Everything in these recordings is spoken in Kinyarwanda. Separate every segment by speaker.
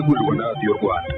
Speaker 1: Mutegurirwa na Radiyo Rwanda.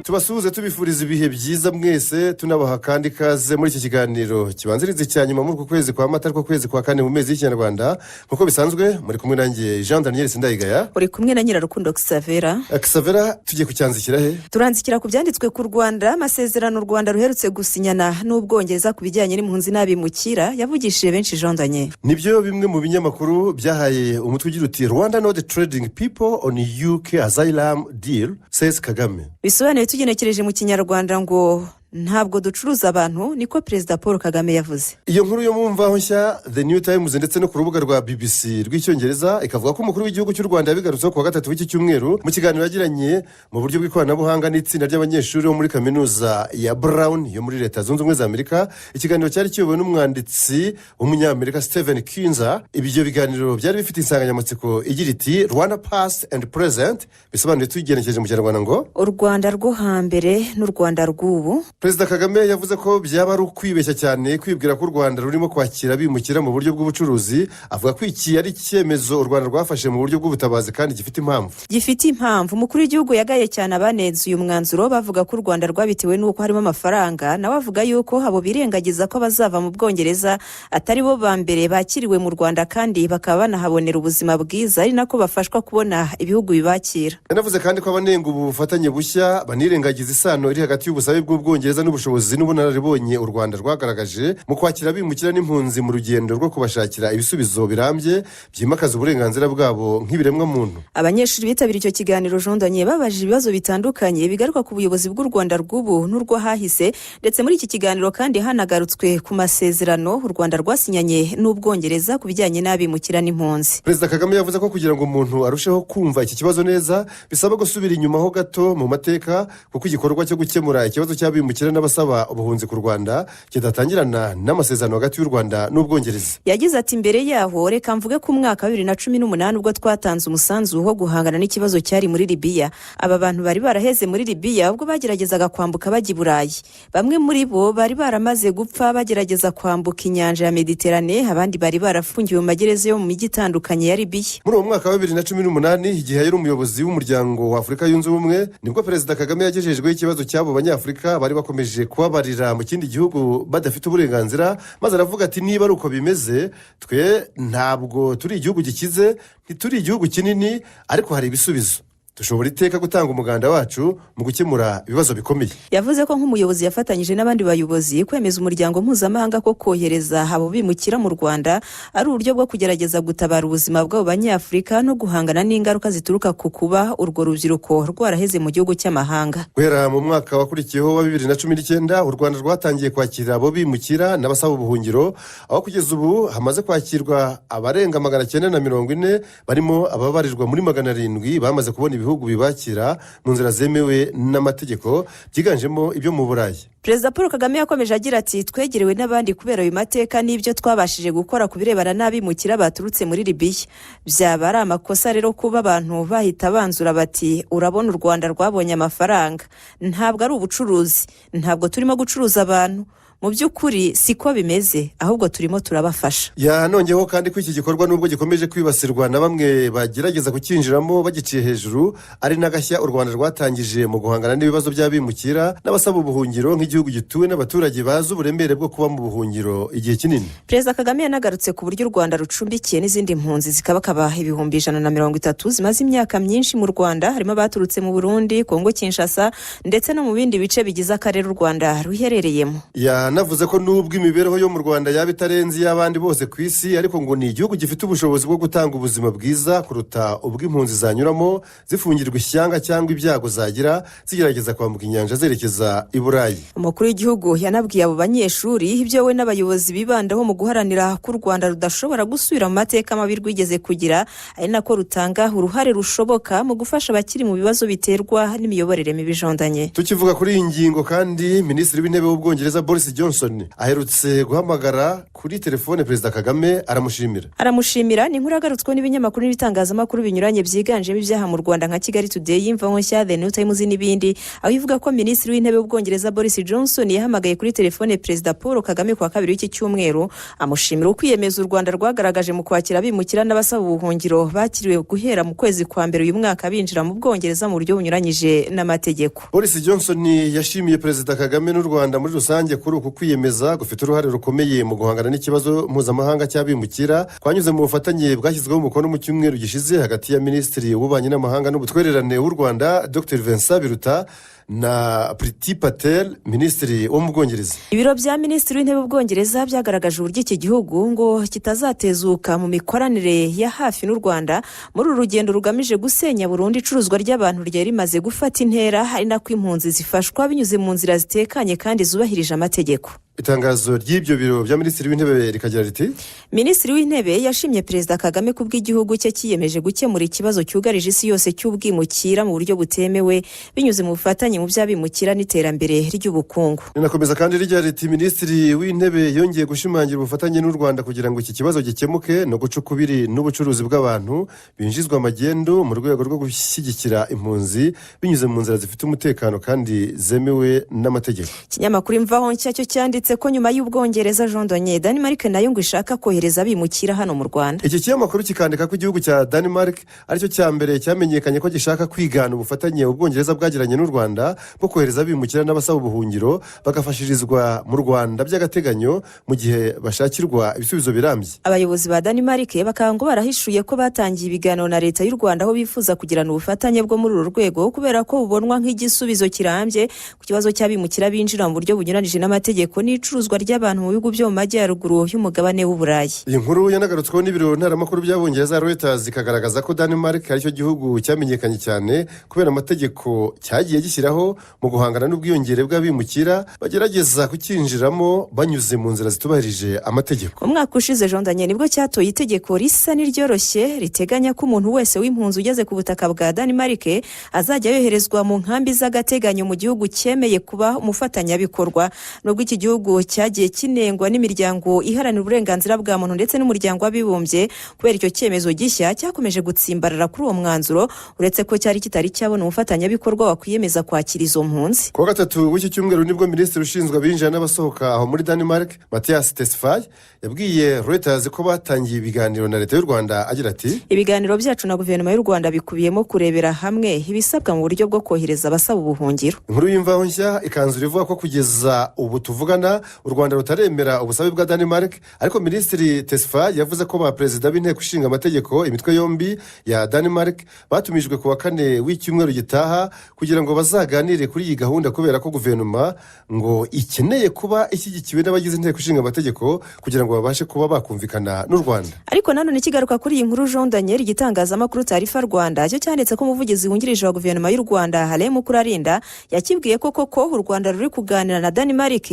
Speaker 2: Tubasuhuze, tubifuriza ibihe byiza mwese, tunabaha kandi ikaze muri iki kiganiro kibanziriza icya nyuma muri uku kwezi kwa Mata, ariko kwezi kwa kane mu mezi y'Ikinyarwanda. Nk'uko bisanzwe, muri kumwe nanjye Jean Daniel Sindayigaya.
Speaker 3: Uri kumwe na Nyirarukundo Xavera.
Speaker 2: Xavera, tugiye kucyanzikira he?
Speaker 3: Turanzikira ku byanditswe ku Rwanda. Amasezerano u Rwanda ruherutse gusinyana n'Ubwongereza ku bijyanye n'impunzi n'abimukira yavugishije benshi, Jean Daniel.
Speaker 2: Nibyo, bimwe mu binyamakuru byahaye umutwe ugira uti "Rwanda not trading people on UK asylum deal, says Kagame".
Speaker 3: Bisobanuye, tugenekereje mu Kinyarwanda, ngo "Ntabwo ducuruza abantu", niko Perezida Paul Kagame yavuze.
Speaker 2: Iyo nkuru yo mu Mvaho Nshya, The New Times ndetse no ku rubuga rwa BBC rw'Icyongereza ikavuga ko umukuru w'igihugu cy'u Rwanda yabigarutseho ku wa gatatu w'iki cyumweru mu kiganiro yagiranye mu buryo bw'ikoranabuhanga n'itsinda ry'abanyeshuri bo muri Kaminuza ya Brown yo muri Leta Zunze Ubumwe za Amerika. Ikiganiro cyari kiyobowe n'umwanditsi w'Umunyamerika Stephen Kinzer. Ibyo biganiro byari bifite insanganyamatsiko igira iti "Rwanda Past and Present", bisobanuye, tugenekereje mu Kinyarwanda, ngo
Speaker 3: "U Rwanda rwo hambere n'u Rwanda rw'ubu".
Speaker 2: Perezida Kagame yavuze ko byaba ari ukwibeshya cyane kwibwira ko u Rwanda rurimo kwakira abimukira mu buryo bw'ubucuruzi. Avuga ko iki ari icyemezo u Rwanda rwafashe mu buryo bw'ubutabazi kandi gifite impamvu.
Speaker 3: Gifite impamvu. Umukuru w'igihugu yagaye cyane abanenze uyu mwanzuro, bavuga ko u Rwanda rwabitewe n'uko harimo amafaranga. Nawe avuga yuko abo birengagiza ko abazava mu Bwongereza atari bo ba mbere bakiriwe mu Rwanda, kandi bakaba banahabonera ubuzima bwiza, ari nako bafashwa kubona ibihugu bibakira.
Speaker 2: Yanavuze kandi ko abanenga ubu bufatanye bushya banirengagiza isano iri hagati y'ubusabe bw'Ubwongereza n'ubushobozi n'ubunararibonye u Rwanda rwagaragaje mu kwakira abimukira n'impunzi mu rugendo rwo kubashakira ibisubizo birambye byimakaza uburenganzira bwabo nk'ibiremwamuntu.
Speaker 3: Abanyeshuri bitabiriye icyo kiganiro, Jean Daniel, babajije ibibazo bitandukanye bigaruka ku buyobozi bw'u Rwanda rw'ubu n'urw'ahahise. Ndetse muri iki kiganiro kandi hanagarutswe ku masezerano u Rwanda rwasinyanye n'Ubwongereza ku bijyanye n'abimukira n'impunzi.
Speaker 2: Perezida Kagame yavuze ko kugira ngo umuntu arusheho kumva iki kibazo neza bisaba gusubira inyuma ho gato mu mateka, kuko igikorwa cyo gukemura ikibazo cy'abimukira n'abasaba ubuhunzi ku Rwanda kidatangirana n'amasezerano hagati y'u Rwanda n'Ubwongereza.
Speaker 3: Yagize ati: "Mbere yaho, reka mvuge ko umwaka wa 2018, ubwo twatanze umusanzu wo guhangana n'ikibazo cyari muri Libiya. Aba bantu bari baraheze muri Libiya ubwo bageragezaga kwambuka bajya i Burayi. Bamwe muri bo bari baramaze gupfa bagerageza kwambuka inyanja ya Mediterane, abandi bari barafungiwe mu magereza yo mu mijyi itandukanye ya Libiya."
Speaker 2: Muri uwo mwaka wa 2018, igihe yari umuyobozi w'Umuryango wa Afurika Yunze Ubumwe, nibwo Perezida Kagame yagejejweho ikibazo cy'abo Banyafurika bari bakomeje kubabarira mu kindi gihugu badafite uburenganzira, maze aravuga ati: "Niba ari uko bimeze, twe ntabwo turi igihugu gikize, ntituri igihugu kinini, ariko hari ibisubizo. Dushobora iteka gutanga umuganda wacu mu gukemura ibibazo bikomeye."
Speaker 3: Yavuze ko nk'umuyobozi yafatanyije n'abandi bayobozi kwemeza umuryango mpuzamahanga ko kohereza abo bimukira mu Rwanda ari uburyo bwo kugerageza gutabara ubuzima bw'abo Banyafurika no guhangana n'ingaruka zituruka ku kuba urwo rubyiruko rwaraheze mu gihugu cy'amahanga.
Speaker 2: Guhera mu mwaka wakurikiyeho wa 2019, u Rwanda rwatangiye kwakira abo bimukira n'abasaba ubuhungiro, aho kugeza ubu hamaze kwakirwa abarenga 940, barimo ababarirwa muri 700 bamaze kubona ibihugu bibakira mu nzira zemewe n'amategeko, byiganjemo ibyo mu Burayi.
Speaker 3: Perezida Paul Kagame yakomeje agira ati: "Twegerewe n'abandi kubera ayo mateka n'ibyo twabashije gukora ku birebana n'abimukira baturutse muri Libiya. Byaba ari amakosa rero kuba abantu bahita banzura bati: 'Urabona, u Rwanda rwabonye amafaranga.' Ntabwo ari ubucuruzi, ntabwo turimo gucuruza abantu. Mu by'ukuri siko bimeze, ahubwo turimo turabafasha."
Speaker 2: Yanongeyeho kandi ko iki gikorwa, nubwo gikomeje kwibasirwa na bamwe bagerageza kucyinjiramo bagiciye hejuru, ari n'agashya u Rwanda rwatangije mu guhangana n'ibibazo by'abimukira n'abasaba ubuhungiro, nk'igihugu gituwe n'abaturage bazi uburemere bwo kuba mu buhungiro igihe kinini.
Speaker 3: Perezida Kagame yanagarutse ku buryo u Rwanda rucumbikiye n'izindi mpunzi zikabakaba 130,000 zimaze imyaka myinshi mu Rwanda, harimo abaturutse mu Burundi, Kongo Kinshasa ndetse no mu bindi bice bigize akarere u Rwanda ruherereyemo.
Speaker 2: Yanavuze ko nubwo imibereho yo mu Rwanda yaba itarenze iy'abandi bose ku isi, ariko ngo ni igihugu gifite ubushobozi bwo gutanga ubuzima bwiza kuruta ubw'impunzi zanyuramo zifungirwa ishyanga cyangwa ibyago zagira zigerageza kwambuka inyanja zerekeza i Burayi.
Speaker 3: Umukuru w'igihugu yanabwiye abo banyeshuri ibyo we n'abayobozi bibandaho mu guharanira ko u Rwanda rudashobora gusubira mu mateka mabi rwigeze kugira, ari nako rutanga uruhare rushoboka mu gufasha abakiri mu bibazo biterwa n'imiyoborere mibi ijondanye.
Speaker 2: Tukivuga kuri iyi ngingo kandi, Minisitiri w'Intebe w'Ubwongereza Boris Johnson aherutse guhamagara kuri telefone Perezida Kagame aramushimira.
Speaker 3: Aramushimira. Ni inkuru yagarutsweho n'ibinyamakuru n'ibitangazamakuru binyuranye byiganjemo ibyaha mu Rwanda nka Kigali Today, Imvaho Nshya, The New Times n'ibindi, aho ivuga ko Minisitiri w'Intebe w'Ubwongereza Boris Johnson yahamagaye kuri telefone Perezida Paul Kagame ku wa kabiri w'iki cyumweru, amushimira ukwiyemeza u Rwanda rwagaragaje mu kwakira abimukira n'abasaba ubuhungiro bakiriwe guhera mu kwezi kwa mbere uyu mwaka binjira mu Bwongereza mu buryo bunyuranyije n'amategeko.
Speaker 2: Boris Johnson yashimiye Perezida Kagame n'u Rwanda muri rusange kuri uku kwiyemeza gufite uruhare rukomeye mu guhangana n'ikibazo mpuzamahanga cy'abimukira, kwanyuze mu bufatanye bwashyizweho umukono mu cyumweru gishize hagati ya Minisitiri w'Ububanyi n'Amahanga n'Ubutwererane w'u Rwanda, Dr Vincent Biruta, na Priti Patel, Minisitiri wo mu Bwongereza.
Speaker 3: Ibiro bya Minisitiri w'Intebe w'Ubwongereza byagaragaje uburyo iki gihugu ngo kitazatezuka mu mikoranire ya hafi n'u Rwanda muri uru rugendo rugamije gusenya burundu icuruzwa ry'abantu ryari rimaze gufata intera, ari nako impunzi zifashwa binyuze mu nzira zitekanye kandi zubahirije amategeko.
Speaker 2: Itangazo ry'ibyo biro bya Minisitiri w'Intebe rikagira riti:
Speaker 3: Minisitiri w'Intebe yashimye Perezida Kagame ku bw'igihugu cye cyiyemeje gukemura ikibazo cyugarije isi yose cy'ubwimukira mu buryo butemewe, binyuze mu bufatanye mu by'abimukira n'iterambere ry'ubukungu.
Speaker 2: Rinakomeza kandi rigira riti: "Minisitiri w'Intebe yongeye gushimangira ubufatanye n'u Rwanda kugira ngo iki kibazo gikemuke no guca ukubiri n'ubucuruzi bw'abantu binjizwa magendu, mu rwego rwo gushyigikira impunzi binyuze mu nzira zifite umutekano kandi zemewe n'amategeko."
Speaker 3: Ikinyamakuru Imvaho Nshya cyo cyanditse ko nyuma y'Ubwongereza, Jean Daniel, Denmark nayo ngo ishaka kohereza abimukira hano mu Rwanda.
Speaker 2: Iki kinyamakuru kikandika ko igihugu cya Denmark aricyo cya mbere cyamenyekanye ko gishaka kwigana ubufatanye Ubwongereza bwagiranye n'u Rwanda bwo kohereza abimukira n'abasaba ubuhungiro, bagafashirizwa mu Rwanda by'agateganyo mu gihe bashakirwa ibisubizo birambye.
Speaker 3: Abayobozi ba Denmark bakaba ngo barahishuye ko batangiye ibiganiro na Leta y'u Rwanda, aho bifuza kugirana ubufatanye bwo muri uru rwego, kubera ko bubonwa nk'igisubizo kirambye ku kibazo cy'abimukira binjira mu buryo bunyuranije n'amategeko n'icuruzwa ry'abantu mu bihugu byo mu majyaruguru y'umugabane w'Uburayi.
Speaker 2: Iyi nkuru yanagarutsweho n'ibiro ntaramakuru by'Abongereza Reuters, ikagaragaza ko Denmark aricyo gihugu cyamenyekanye cyane kubera amategeko cyagiye gishyiraho mu guhangana n'ubwiyongere bw'abimukira bagerageza kucyinjiramo banyuze mu nzira zitubahirije amategeko.
Speaker 3: Mu mwaka ushize, Jean Daniel, nibwo cyatoye itegeko risa n'iryoroshye riteganya ko umuntu wese w'impunzi ugeze ku butaka bwa Denmark azajya yoherezwa mu nkambi z'agateganyo mu gihugu cyemeye kuba umufatanyabikorwa. Nubwo iki gihugu cyagiye kinengwa n'imiryango iharanira uburenganzira bwa muntu ndetse n'Umuryango w'Abibumbye kubera icyo cyemezo gishya, cyakomeje gutsimbarara kuri uwo mwanzuro, uretse ko cyari kitari cyabona umufatanyabikorwa wakwiyemeza kwakira izo mpunzi.
Speaker 2: Ku wa gatatu w'iki cyumweru nibwo Minisitiri ushinzwe abinjira n'abasohoka aho muri Denmark, Mathias Tesfaye, yabwiye Reuters ko batangiye ibiganiro na Leta y'u Rwanda, agira ati:
Speaker 3: "Ibiganiro byacu na guverinoma y'u Rwanda bikubiyemo kurebera hamwe ibisabwa mu buryo bwo kohereza abasaba ubuhungiro."
Speaker 2: Inkuru y'Imvaho Nshya ikanzura ivuga ko kugeza ubu tuvugana u Rwanda rutaremera ubusabe bwa Denmark, ariko Minisitiri Tesfaye yavuze ko ba perezida b'inteko ishinga amategeko imitwe yombi ya Denmark batumijwe ku wa kane w'icyumweru gitaha kugira ngo bazaganire kuri iyi gahunda, kubera ko guverinoma ngo ikeneye kuba ishyigikiwe n'abagize inteko ishinga amategeko kugira ngo babashe kuba bakumvikana n'u Rwanda.
Speaker 3: Ariko nanone kigaruka kuri iyi nkuru, Jean Daniel, igitangazamakuru Taarifa Rwanda cyo cyanditse ko umuvugizi wungirije wa guverinoma y'u Rwanda, Alain Mukurarinda, yakibwiye ko koko u Rwanda ruri kuganira na Denmark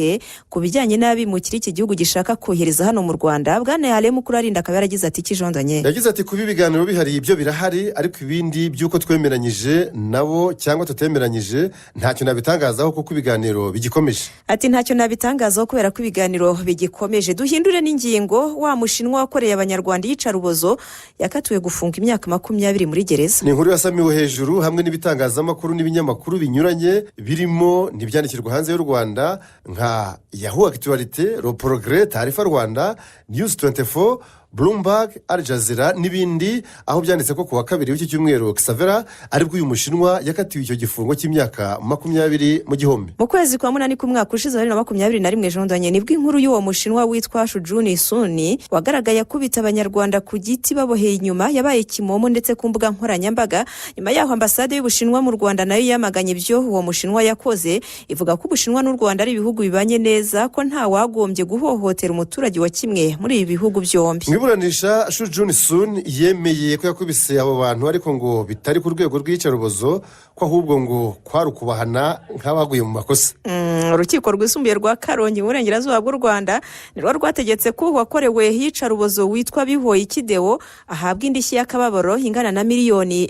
Speaker 3: ku bijyanye n'abimukira iki gihugu gishaka kohereza hano mu Rwanda. Bwana Alain Mukurarinda akaba yaragize ati iki, Jean Daniel?
Speaker 2: Yagize ati: "Kuba ibiganiro bihari, ibyo birahari, ariko ibindi by'uko twemeranyije nabo cyangwa tutemeranyije ntacyo nabitangazaho kuko ibiganiro bigikomeje."
Speaker 3: Ati: "Ntacyo nabitangazaho kubera ko ibiganiro bigikomeje." Duhindure n'ingingo. Wa Mushinwa wakoreye Abanyarwanda iyicarubozo yakatiwe gufunga imyaka 20 muri gereza.
Speaker 2: Ni inkuru yasamiwe hejuru hamwe n'ibitangazamakuru n'ibinyamakuru binyuranye, birimo n'ibyandikirwa hanze y'u Rwanda nka Yahoo Actualité, Le Progrès, Taarifa Rwanda, News 24, Bloomberg, Al Jazeera n'ibindi, aho byanditse ko ku wa kabiri w'iki cyumweru Xavier aribwo uyu Mushinwa yakatiwe icyo gifungo cy'imyaka 20 mu gihome.
Speaker 3: Mu kwezi kwa munani k'umwaka ushize wa 2021, Jean Daniel, nibwo inkuru y'uwo Mushinwa witwa Shujuni Suni wagaragaye akubita Abanyarwanda ku giti baboheye inyuma yabaye kimomo ndetse ku mbuga nkoranyambaga. Nyuma yaho Ambasade y'Ubushinwa mu Rwanda nayo yamaganye ibyo uwo Mushinwa yakoze, ivuga ko Ubushinwa n'u Rwanda ari ibihugu bibanye neza, ko nta wagombye guhohotera umuturage wa kimwe muri ibi bihugu byombi.
Speaker 2: Iburanisha, Shujun Sun yemeye ko yakubise abo bantu, ariko ngo bitari ku rwego rw'iyicarubozo, ko ahubwo ngo kwari ukubahana nk'abaguye mu makosa.
Speaker 3: Urukiko rwisumbuye rwa Karongi mu burengerazuba bw'u Rwanda nirwo rwategetse ko uwakorewe iyicarubozo witwa Bihoye Ikidewo ahabwa indishyi y'akababaro ingana na 2.5 miliyoni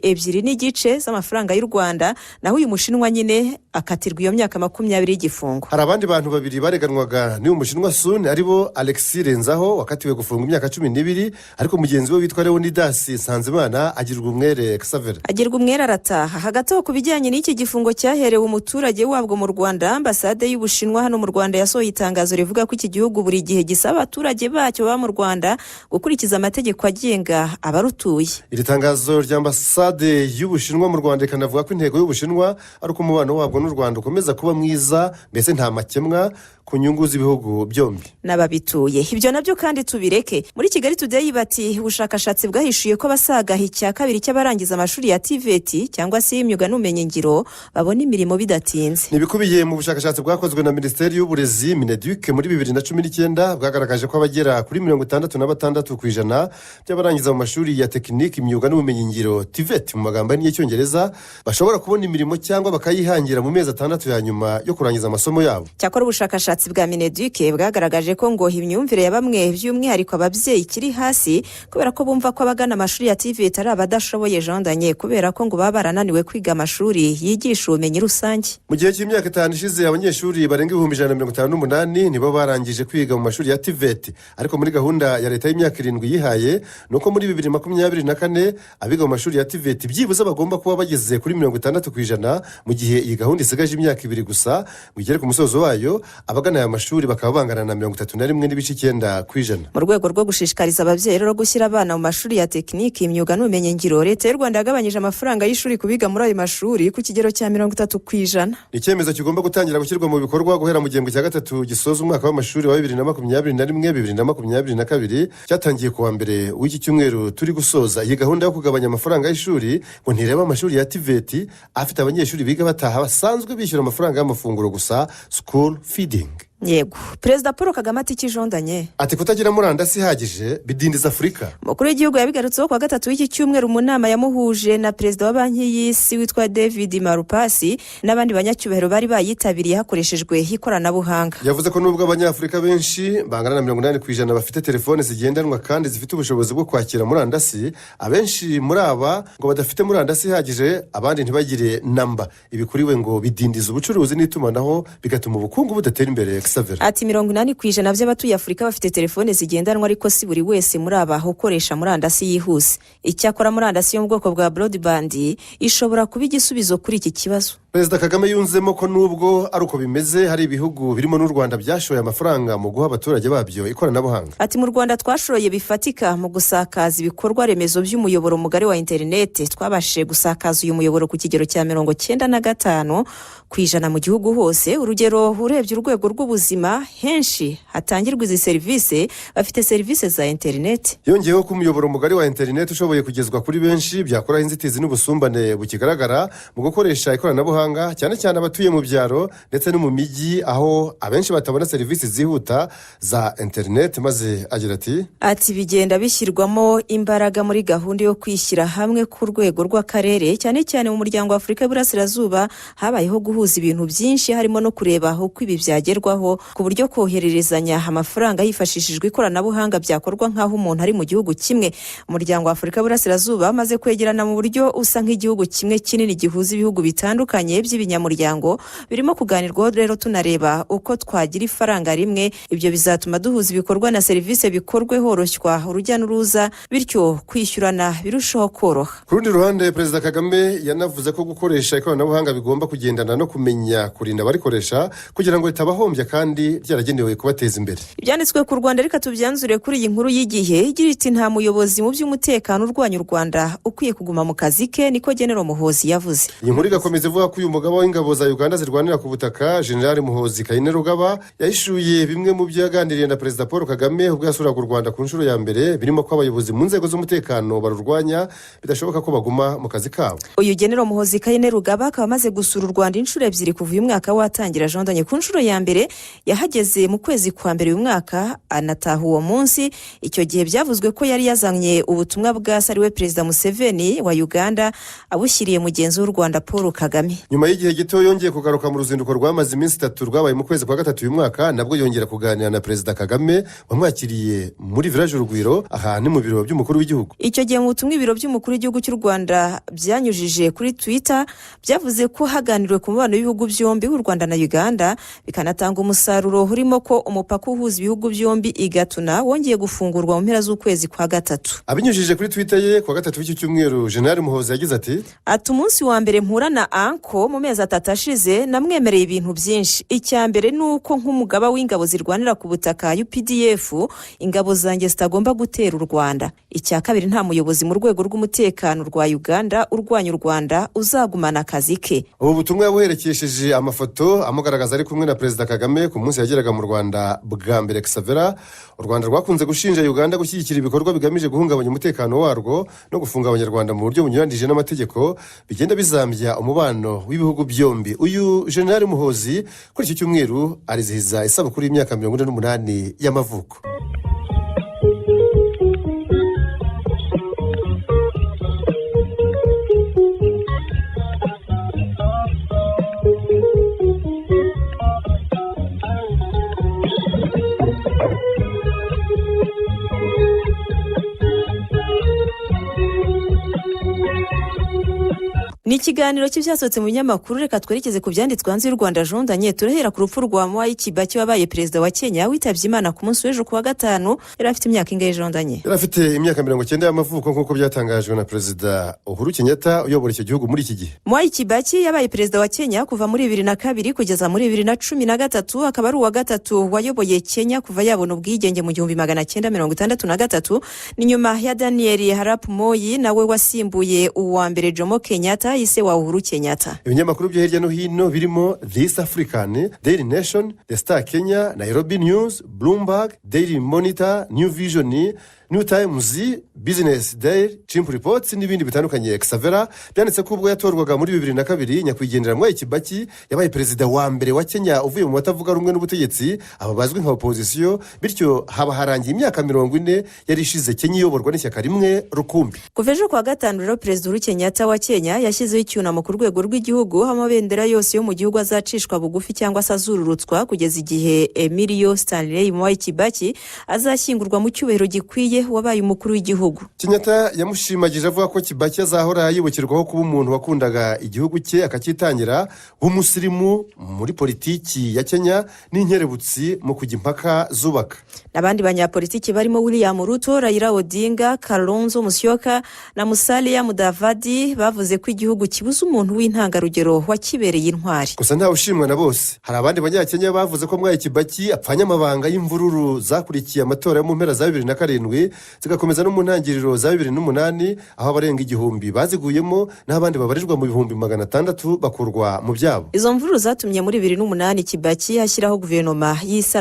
Speaker 3: z'amafaranga y'u Rwanda, naho uyu Mushinwa nyine akatirwa iyo myaka 20 y'igifungo.
Speaker 2: Hari abandi bantu babiri bareganwaga n'uyu Mushinwa Sun, aribo Alexis Renzaho wakatiwe gufunga imyaka 12, ariko mugenzi we witwa Leonidas Nsanzimana agirwa umwere, Xaver.
Speaker 3: Agirwa umwere arataha. Hagati aho, ku bijyanye n'iki gifungo cyaherewe umuturage wabwo mu Rwanda, ambasade y'Ubushinwa hano mu Rwanda yasohoye itangazo rivuga ko iki gihugu buri gihe gisaba abaturage bacyo baba mu Rwanda gukurikiza amategeko agenga abarutuye.
Speaker 2: Iri tangazo rya ambasade y'Ubushinwa mu Rwanda rikanavuga ko intego y'Ubushinwa ari uko umubano wabwo n'u Rwanda ukomeza kuba mwiza, mbese nta makemwa, ku nyungu z'ibihugu byombi
Speaker 3: n'ababituye. Ibyo nabyo kandi tubireke. Muri Kigali Today bati: "Ubushakashatsi bwahishuye ko abasaga icya kabiri cy'abarangiza amashuri ya TVET cyangwa se y'imyuga n'ubumenyingiro babona imirimo bidatinze."
Speaker 2: Ni ibikubiye mu bushakashatsi bwakozwe na Minisiteri y'Uburezi, MINEDUC, muri 2019, bwagaragaje ko abagera kuri 66% by'abarangiza mu mashuri ya tekiniki, imyuga n'ubumenyingiro, TVET mu magambo ahinnye y'Icyongereza, bashobora kubona imirimo cyangwa bakayihangira mu mezi 6 ya nyuma yo kurangiza amasomo yabo.
Speaker 3: Cyakora ubushakashatsi bwa MINEDUC bwagaragaje ko ngo imyumvire ya bamwe, by'umwihariko ababyeyi, ikiri hasi, kubera ko bumva ko abagana amashuri ya TVET ari abadashoboye jondanye, kubera ko ngo baba barananiwe kwiga amashuri yigisha ubumenyi rusange.
Speaker 2: Mu gihe cy'imyaka 5 ishize, abanyeshuri barenga 158,000 nibo barangije kwiga mu mashuri ya TVET, ariko muri gahunda ya leta y'imyaka 7 yihaye ni uko muri 2024 abiga mu mashuri ya TVET byibuze bagomba kuba bageze kuri 60%. Mu gihe iyi gahunda isigaje imyaka 2 gusa ngo igere ku musozo wayo, abagana aya mashuri bakaba bangana na 31.9%.
Speaker 3: Mu rwego rwo gushishikariza ababyeyi rero gushyira abana mu mashuri ya tekiniki, imyuga n'ubumenyingiro, leta y'u Rwanda yagabanyije amafaranga y'ishuri ku biga muri ayo mashuri ku kigero cya 30%.
Speaker 2: Ni icyemezo kigomba gutangira gushyirwa mu bikorwa guhera mu gihembwe cya gatatu gisoza umwaka w'amashuri wa 2021 2022, cyatangiye ku wa mbere w'iki cyumweru turi gusoza. Iyi gahunda yo kugabanya amafaranga y'ishuri ngo ntireba amashuri ya TVET afite abanyeshuri biga bataha, basanzwe bishyura amafaranga y'amafunguro gusa, school feeding.
Speaker 3: Yego, Perezida Paul Kagame ati ikijondanye.
Speaker 2: Ati kutagira murandasi ihagije bidindiza Afurika.
Speaker 3: Umukuru w'igihugu yabigarutseho kuwa gatatu w'iki cyumweru mu nama yamuhuje na perezida wa Banki y'Isi witwa David Malpass n'abandi banyacyubahiro bari bayitabiriye hakoreshejwe ikoranabuhanga.
Speaker 2: Yavuze ko nubwo Abanyafurika benshi bangana na 80% bafite telefone zigendanwa kandi zifite ubushobozi bwo kwakira murandasi, abenshi muri aba ngo badafite murandasi ihagije, abandi ntibagire namba. Ibi kuri we ngo bidindiza ubucuruzi n'itumanaho, bigatuma ubukungu budatera imbere, Xavier.
Speaker 3: Ati 80% by'abatuye Afurika bafite telefone zigendanwa, ariko si buri wese muri aba ukoresha murandasi yihuse. Icyakora murandasi yo mu bwoko bwa broadband ishobora kuba igisubizo kuri iki kibazo.
Speaker 2: Perezida Kagame yunzemo ko nubwo ari uko bimeze, hari ibihugu birimo n'u Rwanda byashoye amafaranga mu guha abaturage babyo ikoranabuhanga.
Speaker 3: Ati mu Rwanda twashoye bifatika mu gusakaza ibikorwa remezo by'umuyoboro mugari wa interineti. Twabashije gusakaza uyu muyoboro ku kigero cya 95% mu gihugu hose. Urugero, urebye urwego rw'ubuzima, henshi hatangirwa izi serivisi bafite serivisi za interineti.
Speaker 2: Yongeyeho ko umuyoboro mugari wa interineti ushoboye kugezwa kuri benshi byakuraho inzitizi n'ubusumbane bukigaragara mu gukoresha ikoranabuhanga, cyane cyane abatuye mu byaro ndetse no mu mijyi, aho abenshi batabona serivisi zihuta za interineti, maze agira ati:
Speaker 3: Ati bigenda bishyirwamo imbaraga muri gahunda yo kwishyira hamwe ku rwego rw'akarere, cyane cyane mu Muryango wa Afurika y'Iburasirazuba. Habayeho guhuza ibintu byinshi, harimo no kureba uko ibi byagerwaho, ku buryo kohererezanya amafaranga hifashishijwe ikoranabuhanga byakorwa nk'aho umuntu ari mu gihugu kimwe. Umuryango wa Afurika y'Iburasirazuba amaze kwegerana mu buryo usa nk'igihugu kimwe kinini gihuza ibihugu bitandukanye by'ibinyamuryango. Birimo kuganirwaho rero, tunareba uko twagira ifaranga rimwe. Ibyo bizatuma duhuza ibikorwa na serivisi, bikorwe horoshywa urujya n'uruza, bityo kwishyurana birushaho koroha.
Speaker 2: Ku rundi ruhande, Perezida Kagame yanavuze ko gukoresha ikoranabuhanga bigomba kugendana no kumenya kurinda abarikoresha, kugira ngo ritabahombya kandi ryaragenewe kubateza imbere.
Speaker 3: Ibyanditswe ku Rwanda reka tubyanzure kuri iyi nkuru y'Igihe igira iti: "Nta muyobozi mu by'umutekano urwanya u Rwanda ukwiye kuguma mu kazi ke," niko General Muhozi yavuze.
Speaker 2: Iyi nkuru igakomeza ivuga ko ko uyu mugaba w'ingabo za Uganda zirwanira ku butaka, General Muhozi Kainerugaba, yahishuye bimwe mu byo yaganiriye na Perezida Paul Kagame ubwo yasuraga u Rwanda ku nshuro ya mbere, birimo ko abayobozi mu nzego z'umutekano barurwanya bidashoboka ko baguma mu kazi kabo.
Speaker 3: Uyu General Muhozi Kainerugaba akaba amaze gusura u Rwanda inshuro ebyiri kuva uyu mwaka watangira, Jean. Ku nshuro ya mbere yahageze mu kwezi kwa mbere uyu mwaka, anataha uwo munsi. Icyo gihe byavuzwe ko yari yazanye ubutumwa bwa se, ariwe Perezida Museveni wa Uganda, abushyiriye mugenzi w'u Rwanda Paul Kagame.
Speaker 2: Nyuma y'igihe gito yongeye kugaruka mu ruzinduko rwamaze iminsi 3 rwabaye mu kwezi kwa gatatu uyu mwaka. Nabwo yongera kuganira na Perezida Kagame wamwakiriye muri Village Urugwiro, aha ni mu biro by'umukuru w'igihugu.
Speaker 3: Icyo gihe mu butumwa ibiro by'umukuru w'igihugu cy'u Rwanda byanyujije kuri Twitter, byavuze ko haganiriwe ku mubano w'ibihugu byombi, w'u Rwanda na Uganda, bikanatanga umusaruro urimo ko umupaka uhuza ibihugu byombi i Gatuna wongeye gufungurwa mu mpera z'ukwezi kwa gatatu.
Speaker 2: Abinyujije kuri Twitter ye kuwa gatatu w'iki cyumweru, General Muhozi yagize ati:
Speaker 3: Ati: "Umunsi wa mbere mpura na uncle mu mezi 3 ashize, namwemereye ibintu byinshi. Icya mbere ni uko nk'umugaba w'ingabo zirwanira ku butaka UPDF, ingabo zanjye zitagomba gutera u Rwanda. Icya kabiri, nta muyobozi mu rwego rw'umutekano rwa Uganda urwanya u Rwanda uzagumana akazi ke."
Speaker 2: Ubu butumwa yabuherekesheje amafoto amugaragaza ari kumwe na Perezida Kagame ku munsi yageraga mu Rwanda bwa mbere. Xavera, u Rwanda rwakunze gushinja Uganda gushyigikira ibikorwa bigamije guhungabanya umutekano warwo no gufunga Abanyarwanda mu buryo bunyuranyije n'amategeko, bigenda bizambya umubano w'ibihugu byombi. Uyu General Muhozi kuri iki cyumweru arizihiza isabukuru y'imyaka 48 y'amavuko.
Speaker 3: Ni ikiganiro cy'ibyasohotse mu binyamakuru. Reka twerekeze ku byanditswe hanze y'u Rwanda, Jondanye. Turahera ku rupfu rwa Mwai Kibaki wabaye perezida wa Kenya, witabye Imana ku munsi w'ejo kuwa gatanu. Yari afite imyaka ingahe, Jondanye?
Speaker 2: Yari afite imyaka 90 y'amavuko, nk'uko byatangajwe na Perezida Uhuru Kenyatta uyobora icyo gihugu muri iki gihe.
Speaker 3: Mwai Kibaki yabaye perezida wa Kenya kuva muri 2002 kugeza muri 2013, akaba ari uwa gatatu wayoboye Kenya kuva yabona ubwigenge mu 1963. Ni nyuma ya Daniel Arap Moi nawe wasimbuye uwa mbere Jomo Kenyatta, ise wa Uhuru Kenyatta.
Speaker 2: Ibinyamakuru byo hirya no hino birimo The East African, Daily Nation, The Star Kenya, Nairobi News, Bloomberg, Daily Monitor, New Vision, New Times, Business Day, Chimp Reports n'ibindi bitandukanye, Xavera, byanditse ko ubwo yatorwaga muri 2002, nyakwigendera Mwai Kibaki yabaye perezida wa mbere wa Kenya uvuye mu batavuga rumwe n'ubutegetsi, aba bazwi nka opozisiyo. Bityo haba harangiye imyaka 40 yari ishize Kenya iyoborwa n'ishyaka rimwe rukumbi.
Speaker 3: Kuva ejo kuwa gatanu rero, Perezida Uhuru Kenyatta wa Kenya yashyizeho icyunamo ku rwego rw'igihugu, aho amabendera yose yo mu gihugu azacishwa bugufi cyangwa se azururutswa kugeza igihe Emilio Stanley Mwai Kibaki azashyingurwa mu cyubahiro gikwiye, wabaye umukuru w'igihugu.
Speaker 2: Kenyatta yamushimagije avuga ko Kibaki azahora yibukirwaho kuba umuntu wakundaga igihugu cye akacyitangira, w'umusirimu muri politiki ya Kenya n'inkerebutsi mu kujya impaka zubaka.
Speaker 3: N'abandi banyapolitiki barimo William Ruto, Raila Odinga, Kalonzo Musyoka na Musalia Mudavadi bavuze ko igihugu kibuze umuntu w'intangarugero wakibereye intwari.
Speaker 2: Gusa ntawe ushimwa na bose. Hari abandi Banyakenya bavuze ko Mwai Kibaki apfanye amabanga y'imvururu zakurikiye amatora yo mu mpera za 2007, zigakomeza no mu ntangiriro za 2008, aho abarenga 1000 baziguyemo n'abandi babarirwa mu 600,000 bakurwa mu byabo.
Speaker 3: Izo mvururu zatumye muri 2008 Kibaki ashyiraho guverinoma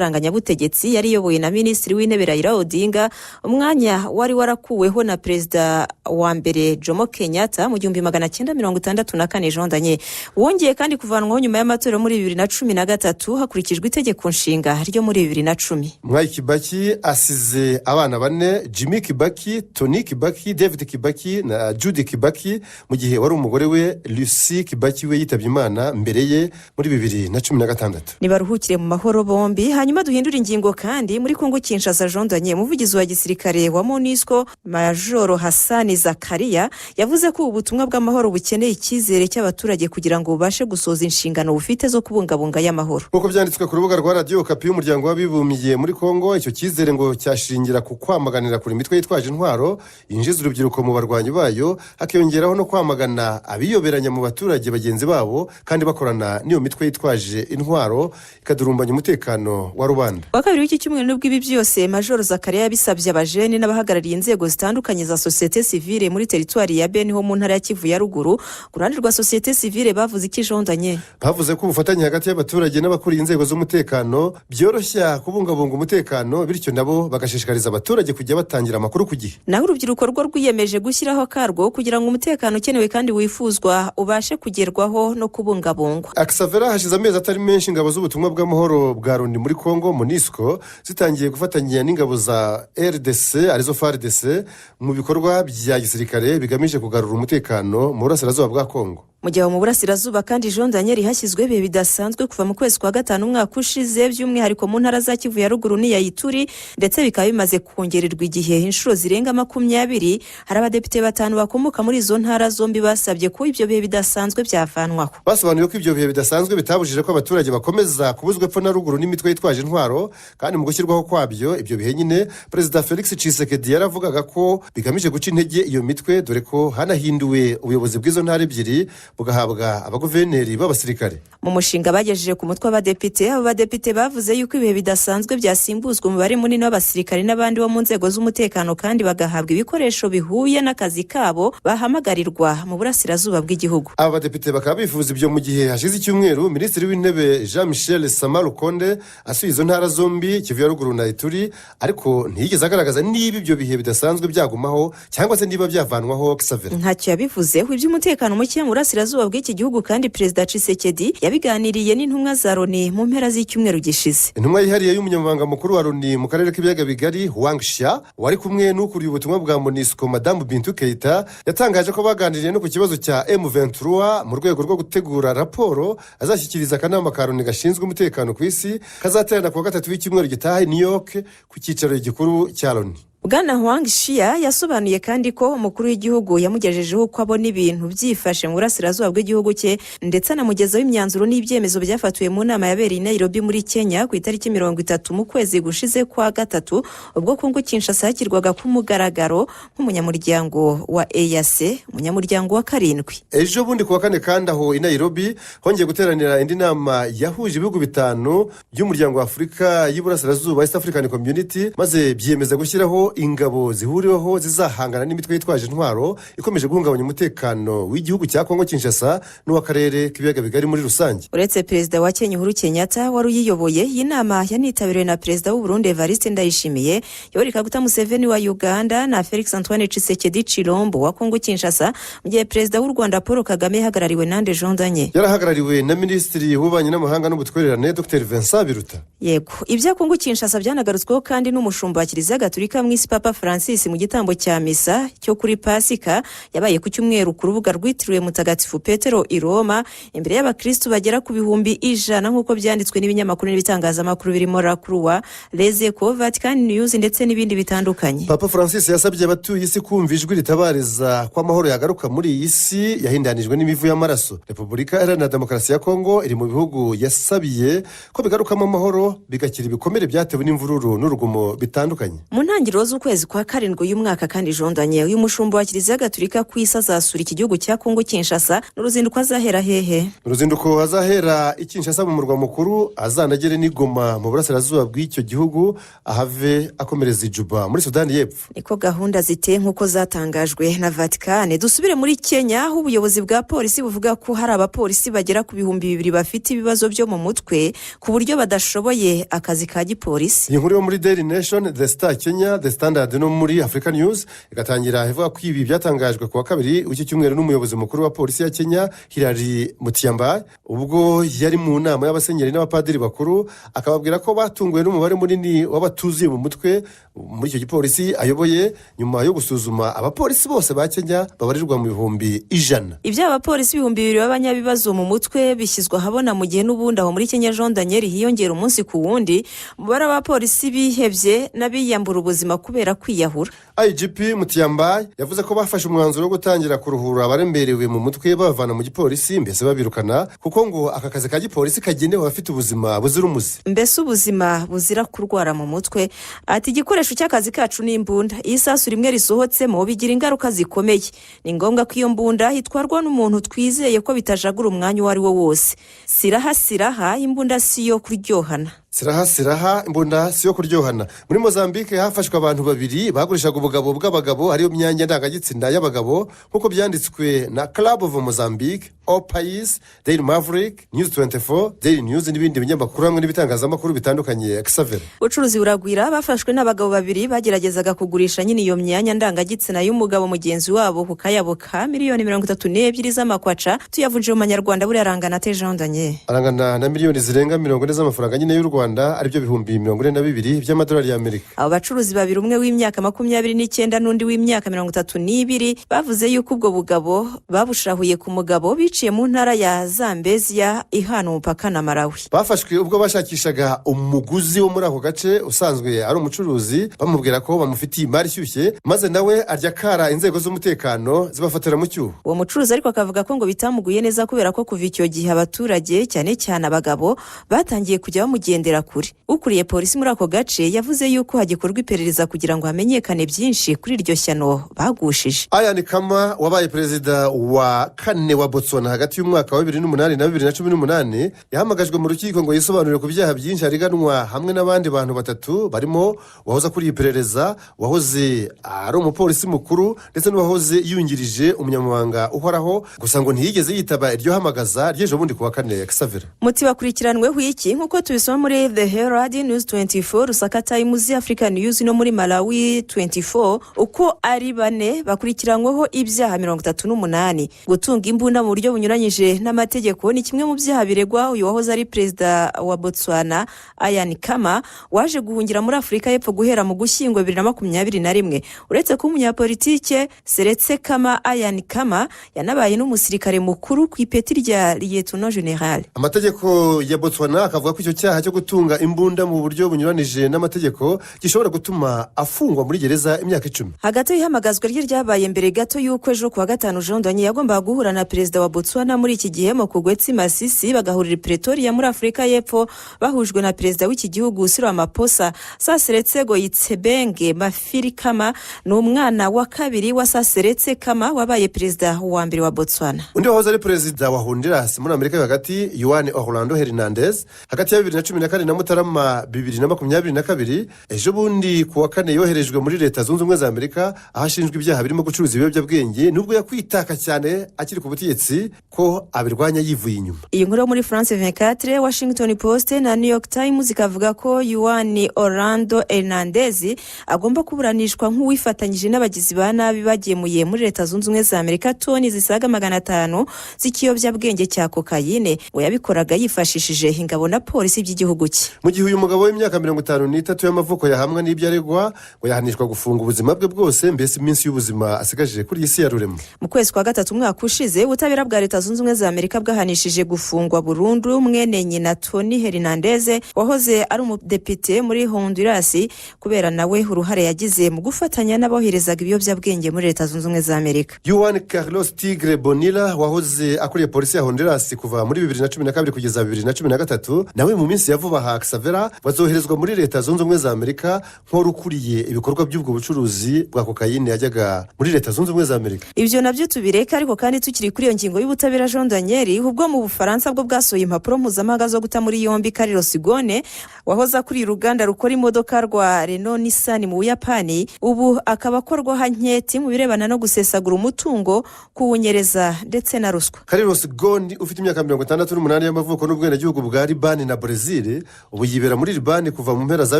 Speaker 3: y'isaranganyabutegetsi yari iyobowe na Minisitiri w'Intebe Raila Odinga, umwanya wari warakuweho na perezida wa mbere Jomo Kenyatta mu 1964. Jondanye, wongeye kandi kuvanwaho nyuma y'amatora muri 2013 hakurikijwe itegeko nshinga ryo muri 2010.
Speaker 2: Mwai Kibaki asize abana bane: Jimmy Kibaki, Tony Kibaki, David Kibaki na Judy Kibaki, mu gihe wari umugore we Lucy Kibaki we yitabye Imana mbere ye muri 2016.
Speaker 3: Nibaruhukire mu mahoro bombi. Hanyuma duhindure ingingo kandi muri Kongo Kinshasa, Jondanye, umuvugizi wa gisirikare wa MONUSCO, Majoro Hasani Zakariya, yavuze ko ubu butumwa bw'amahoro bukeneye icyizere cy'abaturage kugira ngo bubashe gusoza inshingano bufite zo kubungabunga y'amahoro.
Speaker 2: Nk'uko byanditswe ku rubuga rwa Radiyo Okapi y'Umuryango w'Abibumbye muri Kongo, icyo cyizere ngo cyashingira ku kwamagana kwamaganira kure imitwe yitwaje intwaro yinjiza urubyiruko mu barwanyi bayo, hakiyongeraho no kwamagana abiyoberanya mu baturage bagenzi babo kandi bakorana n'iyo mitwe yitwaje intwaro ikadurumbanya umutekano wa rubanda.
Speaker 3: Wa kabiri w'iki cyumweru, nubwo ibi byose Majoro Zakaria yabisabye abajene n'abahagarariye inzego zitandukanye za sosiyete sivile muri teritwari ya Beni ho mu ntara ya Kivu ya Ruguru, ku ruhande rwa sosiyete sivile bavuze ikijondanye.
Speaker 2: Bavuze ko ubufatanye hagati y'abaturage n'abakuriye inzego z'umutekano byoroshya kubungabunga umutekano, bityo nabo bagashishikariza abaturage kujya batangira amakuru ku gihe.
Speaker 3: Naho urubyiruko rwo rwiyemeje gushyiraho akarwo kugira ngo umutekano ukenewe kandi wifuzwa ubashe kugerwaho no kubungabungwa.
Speaker 2: Akisavera, hashize amezi atari menshi ingabo z'ubutumwa bw'amahoro bwa Loni muri Congo, MONUSCO, zitangiye gufatanya n'ingabo za RDC, arizo FARDC, mu bikorwa bya gisirikare bigamije kugarura umutekano mu burasirazuba bwa Congo.
Speaker 3: Mu gihe mu burasirazuba kandi, Jean Daniel, hashyizweho ibihe bidasanzwe kuva mu kwezi kwa gatanu umwaka ushize, by'umwihariko mu ntara za Kivu ya Ruguru n'iya Ituri, ndetse bikaba bimaze kongererwa igihe inshuro zirenga 20. Hari abadepite batanu bakomoka muri izo ntara zombi basabye ko ibyo bihe bidasanzwe byavanwaho.
Speaker 2: Basobanuye ko ibyo bihe bidasanzwe bitabujije ko abaturage bakomeza kubuzwa epfo na ruguru n'imitwe yitwaje intwaro, kandi mu gushyirwaho kwabyo ibyo bihe nyine, Perezida Felix Tshisekedi yaravugaga ko bigamije guca intege iyo mitwe, dore ko hanahinduwe ubuyobozi bw'izo ntara ebyiri bugahabwa abaguverineri b'abasirikare.
Speaker 3: Mu mushinga bagejeje ku mutwe w'abadepite, abo badepite bavuze yuko ibihe bidasanzwe byasimbuzwa umubare munini w'abasirikare n'abandi bo mu nzego z'umutekano, kandi bagahabwa ibikoresho bihuye n'akazi kabo bahamagarirwa mu burasirazuba bw'igihugu.
Speaker 2: Aba badepite bakaba bifuza ibyo mu gihe hashize icyumweru Minisitiri w'Intebe Jean Michel Sama Lukonde asuye izo ntara zombi, Kivu ya Ruguru na Ituri, ariko ntiyigeze agaragaza niba ibyo bihe bidasanzwe byagumaho cyangwa se niba byavanwaho, Xavier.
Speaker 3: Ntacyo yabivuzeho. Iby'umutekano muke mu burasirazuba bw'iki gihugu kandi, Perezida Tshisekedi yabiganiriye n'intumwa za Loni mu mpera z'icyumweru gishize.
Speaker 2: Intumwa yihariye y'umunyamabanga mukuru wa Loni mu karere k'ibiyaga bigari, Huang Xia, wari kumwe n'ukuriye ubutumwa bwa MONUSCO, Madamu Bintou Keita, yatangaje ko baganiriye no ku kibazo cya M23 mu rwego rwo gutegura raporo azashyikiriza akanama ka Loni gashinzwe umutekano ku isi kazaterana ku wa gatatu w'icyumweru gitaha i New York ku cyicaro gikuru cya Loni.
Speaker 3: Bwana Huang Xia yasobanuye kandi ko umukuru w'igihugu yamugejejeho uko abona ibintu byifashe mu burasirazuba bw'igihugu cye, ndetse anamugezaho imyanzuro n'ibyemezo byafatiwe mu nama yabereye i Nairobi muri Kenya ku itariki 30 mu kwezi gushize kwa gatatu, ubwo Kongo Kinshasa yakirwaga ku mugaragaro nk'umunyamuryango wa EAC, umunyamuryango wa karindwi.
Speaker 2: Ejo bundi ku wa kane kandi, aho i Nairobi hongeye guteranira indi nama yahuje ibihugu bitanu by'umuryango wa Afurika y'Iburasirazuba, East African Community, maze byiyemeza gushyiraho ingabo zihuriweho zizahangana n'imitwe yitwaje intwaro ikomeje guhungabanya umutekano w'igihugu cya Kongo Kinshasa n'uw'akarere k'ibiyaga bigari muri rusange.
Speaker 3: Uretse Perezida wa Kenya Uhuru Kenyatta wari uyiyoboye, iyi nama yanitabiriwe na Perezida w'u Burundi Evariste Ndayishimiye, Yoweri Kaguta Museveni wa Uganda na Felix Antoine Tshisekedi Tshilombo wa Kongo Kinshasa, mu gihe Perezida w'u Rwanda Paul Kagame yahagarariwe nande, Jean Daniel?
Speaker 2: Yarahagarariwe na Minisitiri w'Ububanyi n'Amahanga n'Ubutwererane, Dr Vincent Biruta.
Speaker 3: Yego, ibya Kongo Kinshasa byanagarutsweho kandi n'umushumba wa Kiliziya Gatulika mu isi, Papa Francis, mu gitambo cya misa cyo kuri Pasika yabaye ku cyumweru ku rubuga rwitiriwe Mutagatifu Petero i Roma, imbere y'abakristu bagera ku 100,000, nk'uko byanditswe n'ibinyamakuru n'ibitangazamakuru birimo La Croix, Les Echos, Vatican News ndetse n'ibindi bitandukanye.
Speaker 2: Papa Francis yasabye abatuye isi kumva ijwi ritabariza ko amahoro yagaruka muri iyi si yahindanijwe n'imivu y'amaraso. Repubulika Iharanira Demokarasi ya Kongo iri mu bihugu yasabiye ko bigarukamo amahoro, bigakira ibikomere byatewe n'imvururu n'urugomo bitandukanye.
Speaker 3: Mu ntangiriro z'ukwezi kwa karindwi uyu mwaka kandi, jondanye, uyu mushumba wa Kiliziya Gatulika ku isi azasura iki gihugu cya Kongo Kinshasa. N'uruzinduko azahera hehe?
Speaker 2: Uruzinduko azahera i Kinshasa mu murwa mukuru, azanagere n'i Goma mu burasirazuba bw'icyo gihugu, ahave akomereza i Juba muri Sudani y'Epfo.
Speaker 3: Niko gahunda ziteye nk'uko zatangajwe na Vatikani. Dusubire muri Kenya, aho ubuyobozi bwa polisi buvuga ko hari abapolisi bagera ku 2000 bafite ibibazo byo mu mutwe ku buryo badashoboye akazi ka gipolisi.
Speaker 2: Iyi nkuru yo muri Daily Nation, The Star Kenya, The Standard no muri Africa News igatangira ivuga ko ibi byatangajwe ku wa kabiri w'iki cyumweru n'umuyobozi mukuru wa polisi ya Kenya, Hilary Mutyambai, ubwo yari mu nama y'abasenyeri n'abapadiri bakuru, akababwira ko batunguwe n'umubare munini w'abatuzuye mu mutwe muri icyo gipolisi ayoboye, nyuma yo gusuzuma abapolisi bose ba Kenya babarirwa mu 100,000.
Speaker 3: Iby'aba bapolisi 2000 b'abanyabibazo mu mutwe bishyizwe ahabona mu gihe n'ubundi aho muri Kenya, Jean Daniel, hiyongera umunsi ku wundi umubare w'abapolisi bihebye n'abiyambura ubuzima kubera kubera kwiyahura.
Speaker 2: IGP Mutyambai yavuze ko bafashe umwanzuro wo gutangira kuruhura abaremerewe mu mutwe, babavana mu gipolisi, mbese babirukana, kuko ngo aka kazi ka gipolisi kagenewe abafite ubuzima buzira umuze.
Speaker 3: Mbese ubuzima buzira kurwara mu mutwe. Ati: "Igikoresho cy'akazi kacu ni imbunda. Iyo isasu rimwe risohotsemo bigira ingaruka zikomeye. Ni ngombwa ko iyo mbunda itwarwa n'umuntu twizeye ko bitajagura umwanya uwo ari wo wose. Silaha silaha, imbunda si iyo kuryohana."
Speaker 2: Silaha silaha, imbunda si yo kuryohana. Muri Mozambique hafashwe abantu babiri bagurishaga ubugabo bw'abagabo, ariyo myanya ndangagitsina y'abagabo, nk'uko byanditswe na Club of Mozambique, O Pais, Daily Maverick, News 24, Daily News n'ibindi binyamakuru hamwe n'ibitangazamakuru bitandukanye. Xaver.
Speaker 3: Ubucuruzi buragwira. Bafashwe n'abagabo babiri bageragezaga kugurisha nyine iyo myanya ndangagitsina y'umugabo mugenzi wabo ku kayabo ka miliyoni 32 z'amakwaca. Tuyavunje mu manyarwanda buriya arangana ate, Jean Daniel?
Speaker 2: Arangana na miliyoni zirenga 40 z'amafaranga nyine y'u Rwanda, aribyo 42,000 by'amadolari y'Amerika.
Speaker 3: Abo bacuruzi babiri, umwe w'imyaka 29 n'undi w'imyaka 32, bavuze yuko ubwo bugabo babushahuye ku mugabo biciye mu ntara ya Zambeziya ihana umupaka na Malawi.
Speaker 2: Bafashwe ubwo bashakishaga umuguzi wo muri ako gace usanzwe ari umucuruzi, bamubwira ko bamufitiye imari ishyushye, maze nawe arya kara, inzego z'umutekano zibafatira mu cyuho.
Speaker 3: Uwo mucuruzi ariko akavuga ko ngo bitamuguye neza, kubera ko kuva icyo gihe abaturage, cyane cyane abagabo, batangiye kujya bamugendera kure. Ukuriye polisi muri ako gace yavuze yuko hagikorwa iperereza kugira ngo hamenyekane byinshi kuri iryo shyano bagushije.
Speaker 2: Ian Khama, wabaye perezida wa kane wa Botswana hagati y'umwaka wa 2008 na 2018, yahamagajwe mu rukiko ngo yisobanure ku byaha byinshi areganwa hamwe n'abandi bantu batatu, barimo uwahoze akuriye iperereza, uwahoze ari umupolisi mukuru ndetse n'uwahoze yungirije umunyamabanga uhoraho. Gusa ngo ntiyigeze yitaba iryo hamagaza ry'ejo bundi ku wa kane. Xaver.
Speaker 3: Muti bakurikiranweho iki? Nk'uko tubisoma muri The Herald, News 24, Lusaka Times, Africa News no muri Malawi 24, uko ari bane bakurikiranyweho ibyaha 38. Gutunga imbunda mu buryo bunyuranyije n'amategeko ni kimwe mu byaha biregwa uyu wahoze ari perezida wa Botswana, Ian Khama, waje guhungira muri Afurika y'Epfo guhera mu Gushyingo 2021. Uretse kuba umunyapolitike, Seretse Khama Ian Khama yanabaye n'umusirikare mukuru ku ipeti rya lieutenant général.
Speaker 2: Amategeko ya Botswana akavuga ko icyo cyaha cyo gutunga imbunda mu buryo bunyuranije n'amategeko gishobora gutuma afungwa muri gereza imyaka 10.
Speaker 3: Hagati y'ihamagazwa rye ryabaye mbere gato y'uko ejo kuwa gatanu Jean Daniel yagombaga guhura na perezida wa Botswana muri iki gihe, Mokgweetsi Masisi, bagahurira i Pretoria muri Afurika y'Epfo, bahujwe na perezida w'iki gihugu, Cyril Ramaphosa. Saseretse Goitsebeng Mafiri Khama ni umwana wa kabiri wa Saseretse Khama wabaye perezida wa mbere wa Botswana.
Speaker 2: Undi wahoze ari perezida wa Honduras muri Amerika yo hagati, Juan Orlando Hernandez, hagati ya 2014 na Mutarama 2022, ejo bundi ku wa kane yoherejwe muri Leta Zunze Ubumwe za Amerika, aho ashinjwa ibyaha birimo gucuruza ibiyobyabwenge, nubwo yakwitaka cyane akiri ku butegetsi ko abirwanya yivuye inyuma.
Speaker 3: Iyi nkuru yo muri France 24, Washington Post na New York Times ikavuga ko Juan Orlando Hernandez agomba kuburanishwa nk'uwifatanyije n'abagizi ba nabi bagemuye muri Leta Zunze Ubumwe za Amerika toni zisaga 500 z'ikiyobyabwenge cya kokayine. Ngo yabikoraga yifashishije ingabo na polisi by'igihugu cye.
Speaker 2: Mu gihe uyu mugabo w'imyaka 53 y'amavuko yahamwa n'ibyo aregwa, ngo yahanishwa gufunga ubuzima bwe bwose, mbese iminsi y'ubuzima asigaje kuri iyi si ya rurema.
Speaker 3: Mu kwezi kwa gatatu umwaka ushize, ubutabera bwa Leta Zunze Ubumwe za Amerika bwahanishije gufungwa burundu mwene nyina Tony Hernandez, wahoze ari umudepite muri Honduras, kubera nawe uruhare yagize mu gufatanya n'aboherezaga ibiyobyabwenge muri Leta Zunze Ubumwe za Amerika.
Speaker 2: Juan Carlos Tigre Bonilla, wahoze akuriye polisi ya Honduras kuva muri 2012 kugeza 2013, nawe mu minsi ya vuba aha, Xavera, bazoherezwa muri Leta Zunze Ubumwe za Amerika nk'uwari ukuriye ibikorwa by'ubwo bucuruzi bwa kokayine yajyaga muri Leta Zunze Ubumwe za Amerika.
Speaker 3: Ibyo nabyo tubireka. Ariko kandi tukiri kuri iyo ngingo y'ubutabera, Jean Daniel, ubwo mu Bufaransa bwo bwasohoye impapuro mpuzamahanga zo guta muri yombi Carlos Ghosn, wahoze akuriye uruganda rukora imodoka rwa Renault Nissan mu Buyapani, ubu akaba akorwaho anketi mu birebana no gusesagura umutungo, kuwunyereza ndetse na ruswa.
Speaker 2: Carlos Ghosn, ufite imyaka 68 y'amavuko n'ubwenegihugu bwa Libani na Brezil, ubu yibera muri Libani kuva mu mpera za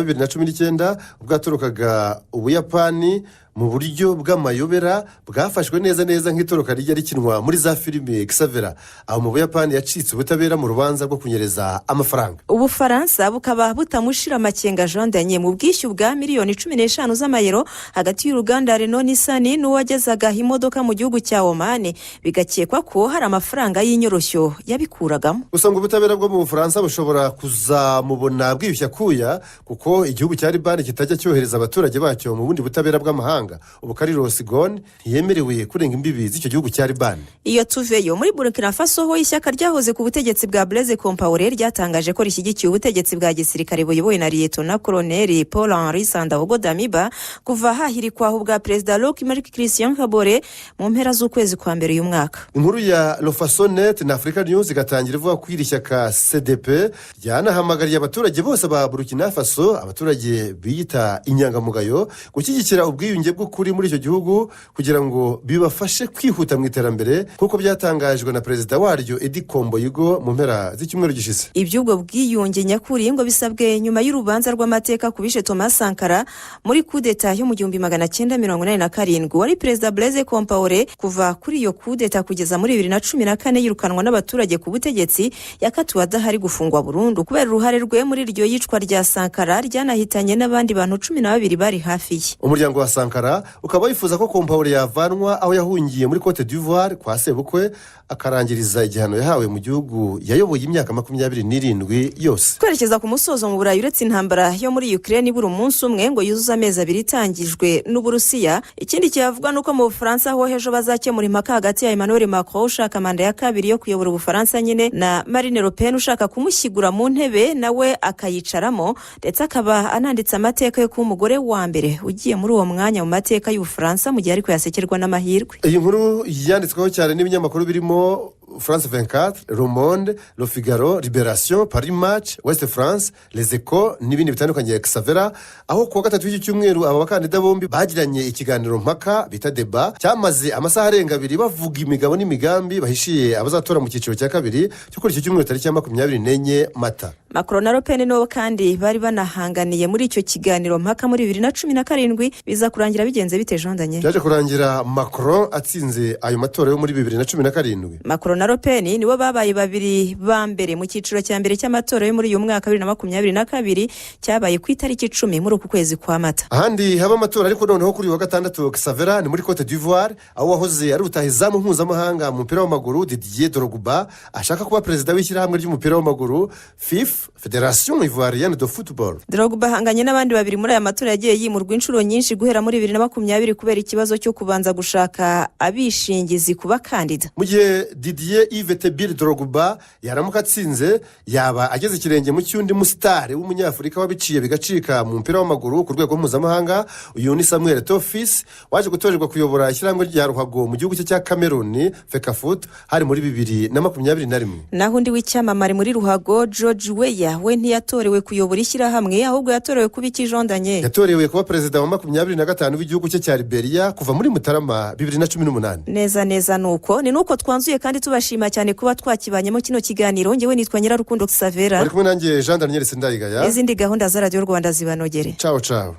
Speaker 2: 2019, ubwo yatorokaga Ubuyapani. Mu buryo bw'amayobera bwafashwe neza neza nk'itoroka rijya rikinwa muri za filime. Xavera aho mu Buyapani yacitse ubutabera mu rubanza rwo kunyereza amafaranga.
Speaker 3: Ubufaransa bukaba butamushira amakenga, Jean Daniel, mu bwishyu bwa miliyoni 15 z'amayero hagati y'uruganda Renault Nissan n'uwagezaga imodoka mu gihugu cya Omani, bigakekwa ko hari amafaranga y'inyoroshyo yabikuragamo.
Speaker 2: Gusa ngo ubutabera bwo mu Bufaransa bushobora kuzamubona bwiyushya kuya, kuko igihugu cya Libani kitajya cyohereza abaturage bacyo mu bundi butabera bw'amahanga. Ubu Carlos Ghosn ntiyemerewe kurenga imbibi z'icyo gihugu cya Libani.
Speaker 3: Iyo tuveyo, muri Burkina Faso ho ishyaka ryahoze ku butegetsi bwa Blaise Compaoré ryatangaje ko rishyigikiye ubutegetsi bwa gisirikare buyobowe na Liyetona Koloneli Paul Henri Sandaogo Damiba kuva hahirikwaho ubwa Perezida Roch Marc Christian Kabore mu mpera z'ukwezi kwa mbere uyu mwaka.
Speaker 2: Inkuru ya Lefaso.net na Africa News igatangira ivuga ko iri shyaka CDP ryanahamagariye abaturage bose ba Burkina Faso, abaturage biyita inyangamugayo, gushyigikira ubwiyunge bw'ukuri muri icyo gihugu kugira ngo bibafashe kwihuta mu iterambere, nk'uko byatangajwe na perezida waryo Eddie Komboigo mu mpera z'icyumweru gishize.
Speaker 3: Iby'ubwo bwiyunge nyakuri ngo bisabwe nyuma y'urubanza rw'amateka ku bishe Thomas Sankara muri kudeta yo mu 1987. Wari Perezida Blaise Compaoré kuva kuri iyo kudeta kugeza muri 2014 yirukanwa n'abaturage ku butegetsi, yakatiwe adahari gufungwa burundu kubera uruhare rwe muri iryo yicwa rya Sankara ryanahitanye n'abandi bantu 12 bari hafi ye.
Speaker 2: Umuryango wa Sankara ukaba wifuza ko Compaoré yavanwa aho yahungiye muri Cote d'Ivoire kwa sebukwe, akarangiriza igihano yahawe mu gihugu yayoboye imyaka 27 yose.
Speaker 3: Twerekeza ku musozo, mu Burayi, uretse intambara yo muri Ukraine ibura umunsi umwe ngo yuzuze amezi 2 itangijwe n'Uburusiya, ikindi kihavugwa ni uko mu Bufaransa ho ejo bazakemura impaka hagati ya Emmanuel Macron ushaka manda ya kabiri yo kuyobora Ubufaransa nyine na Marine Le Pen ushaka kumushyigura mu ntebe nawe akayicaramo, ndetse akaba ananditse amateka yo kuba umugore wa mbere ugiye muri uwo mwanya mu mateka y'Ubufaransa, mu gihe ariko yasekerwa n'amahirwe.
Speaker 2: Iyi nkuru yanditsweho cyane n'ibinyamakuru birimo France 24, Le Monde, Le Figaro, Liberation, Paris Match, Ouest France, Les Echos n'ibindi bitandukanye. Xavera aho kuwa gatatu w'iki cyumweru aba bakandida bombi bagiranye ikiganiro mpaka bita débat cyamaze amasaha arenga 2, bavuga imigabo n'imigambi bahishiye abazatora mu cyiciro cya kabiri cyo kuri iki cyumweru tariki ya 24 Mata.
Speaker 3: Macron na Le Pen nibo kandi bari banahanganiye muri icyo kiganiro mpaka muri 2017. Biza kurangira bigenze bite, Jean Daniel?
Speaker 2: Byaje kurangira Macron atsinze ayo matora yo muri 2017.
Speaker 3: Macron na Le Pen nibo babaye babiri ba mbere mu cyiciro cya mbere cy'amatora yo muri uyu mwaka 2022 cyabaye ku itariki 10 muri uku kwezi kwa Mata.
Speaker 2: Ahandi haba amatora ariko noneho kuri uyu wa gatandatu, Xavera, ni muri Cote d'Ivoire, aho wahoze ari rutahizamu mpuzamahanga mu mupira w'amaguru Didier Drogba ashaka kuba perezida w'ishyirahamwe ry'umupira w'amaguru FIF, Fédération Ivoirienne de Football.
Speaker 3: Drogba ahanganye n'abandi babiri muri aya matora yagiye yimurwa inshuro nyinshi guhera muri 2020 kubera ikibazo cyo kubanza gushaka abishingizi ku bakandida.
Speaker 2: Mu gihe Didier Yves Tébile Drogba yaramuka atsinze, yaba ageze ikirenge mu cy'undi musitari w'umunyafurika wabiciye bigacika mu mupira w'amaguru ku rwego mpuzamahanga. Uyu ni Samuel Eto'o Fils waje gutorerwa kuyobora ishyirahamwe rya ruhago mu gihugu cye cya Cameroon, FECAFOOT, hari muri 2021.
Speaker 3: Naho undi w'icyamamare muri ruhago, George Weah, we ntiyatorewe kuyobora ishyirahamwe, ahubwo yatorewe kuba iki, Jean Daniel?
Speaker 2: Yatorewe kuba perezida wa 25 w'igihugu cye cya Liberia kuva muri Mutarama 2018.
Speaker 3: Neza neza nuko ni nuko twanzuye, kandi tubashima cyane kuba twakibanyemo kino kiganiro. Ngewe nitwa Nyirarukundo Xavera.
Speaker 2: Bari kumwe nanjye Jean Daniel Sindayigaya.
Speaker 3: Izindi gahunda za Radiyo Rwanda zibanogere.
Speaker 2: Ciao ciao.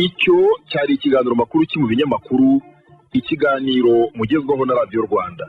Speaker 1: Icyo cyari ikiganiro makuru ki mu binyamakuru, ikiganiro mugezwaho na Radiyo Rwanda.